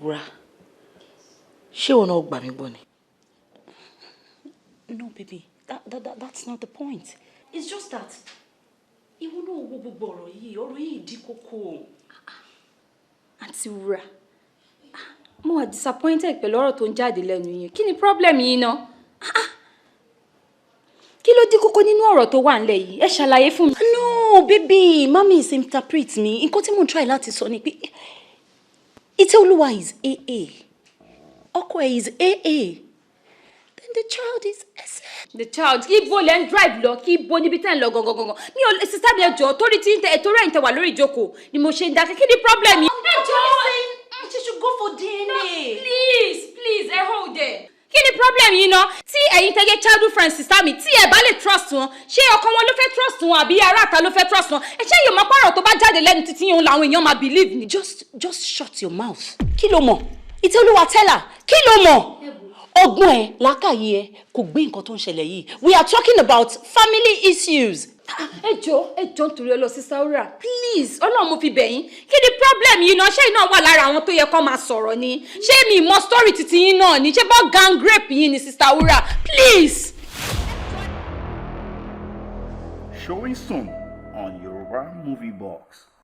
Wúrà, ṣé ìwọ náà gbà mí gbọ́ ni? No, baby, that's not the point. It's just that ìwọ náà wo gbogbo ọ̀rọ̀ yìí, ọ̀rọ̀ yìí dí kókó. Àǹtí Wúrà, mo wà disappointed pẹ̀lú ọ̀rọ̀ tó ń jáde lẹ́nu yín. Kí ni problem yín náà? Kí ló dí kókó nínú ọ̀rọ̀ tó wà nílẹ̀ yìí? Ẹ ṣàlàyé fún mi. No, baby, má misinterpret mi. Nǹkan tí mo ń try láti sọ ni pé Ìtẹ́olúwa is AA, ọkọ ẹ̀ is AA, then the child is SS. The child, ibo lẹ́ ń drive lọ? Kí ibo níbi tẹ́ ń lọ gangan gangan? Mi ò, sister mi, ẹ jọ̀ọ́, torí tí torí ẹ̀yin tẹ́ wà lórí ìjókòó ni mo ṣe ń dákẹ́. Kí ni problem yìí? Ẹ jọ̀ọ́. She should go for DNA. Please, please, ẹ hold there. Kí ni problem yìí ná? Tí ẹ̀yin tẹ́ jẹ́ childhood friend sister mi, tí ẹ bá lè trust wọn, ṣé ọkọ wọn ló fẹ́ trust wọn àbí ará àta ló fẹ́ trust wọn? Ẹ ṣé yóò máa pààrọ̀ tó bá jáde lẹ́nu títí yẹn làwọn èèyàn máa believe ni. Just shut your mouth. Kí ló mọ̀? Ìtẹ́olúwa, tẹ́là, kí ló mọ̀? Ọgbọ́n ẹ, làákàyè ẹ kò gbé nǹkan tó ń ṣẹlẹ̀ yìí. We are talking about family issues. Ẹ jọ̀ọ́, ẹ jọ̀ọ́, nítorí Ọlọ́run, sister Wúrà, please, Ọlọ́run mo fi bẹ̀ yín. Kí ni problem yìí náà? Ṣé iná wà lára àwọn tó yẹ kó máa sọ̀rọ̀ ni? Ṣé mi mọ story titi yín náà ni? Ṣé bá gang rape yín ni, sister Wúrà? Please. Showing soon on Yoruba Movie Box.